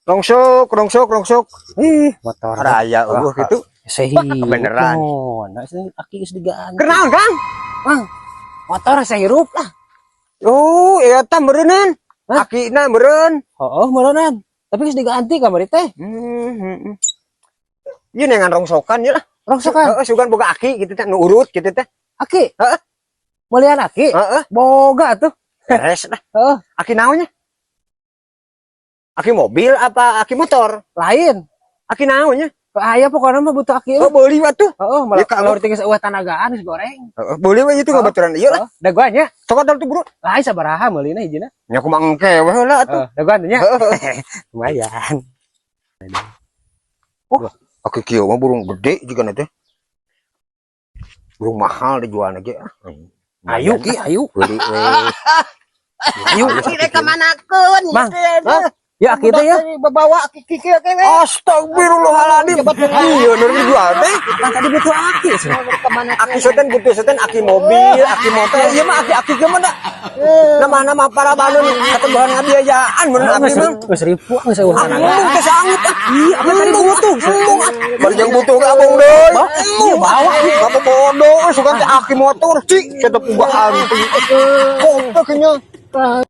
Rongsok, rongsok, rongsok. Ih, motor. Raya euweuh gitu. Sehi. Beneran. Oh, nah, aki geus diganti. Kenaon, Kang? Mang, motor saya hirup lah. Oh, eta meureunnan. Hah? Akina meureun. Oh, meureunnan. Tapi geus diganti kamari teh. Ieu neangan rongsokan ieu lah. Rongsokan. Heeh, sugan boga aki gitu teh, nu urut gitu teh. Aki. Heeh. Melian aki. Heeh. Boga tuh. Beres lah. Heeh. Aki naonnya? Aki mobil apa aki motor? Lain. Aki naonnya? Aya pokoknya mah butuh aki. Oh, beuli atuh. Heeh, malah Ya, kamu. kalau tinggal euweuh tanagaan geus goreng. Heeh, beuli we itu ngabaturan ieu lah. Heeh, dagoan nya. Sok atuh tuh, Bro. Lain sabaraha meulina hijina? Nya kumaha engke we heula atuh. Heeh, dagoan nya. Heeh. Lumayan. Aki kieu mah burung gede juga teh. Burung mahal dijual ge. Ayo ki, ayo. Beuli we. Ayo. Aki rek kamanakeun? Mang, ya aki teh ya. Bawa aki kieu ke we. Astagfirullahaladzim. Iya, nu dijual teh. Kan tadi butuh aki sih. Aki soten butuh soten aki mobil, aki motor. Iya mah aki-aki ge mah da. Nama-nama para balon kata bahan ngabiayaan bener abdi mah. Geus ribu geus euweuh tanagaan. Embung teh sangut ah. Iya, apa tadi butuh? Embung ah. Bari jeung butuh ge abong deui. Iya, bawa. Bapak bodoh, sugan teh aki motor, cik, saya teh puga anti. Kompak nya.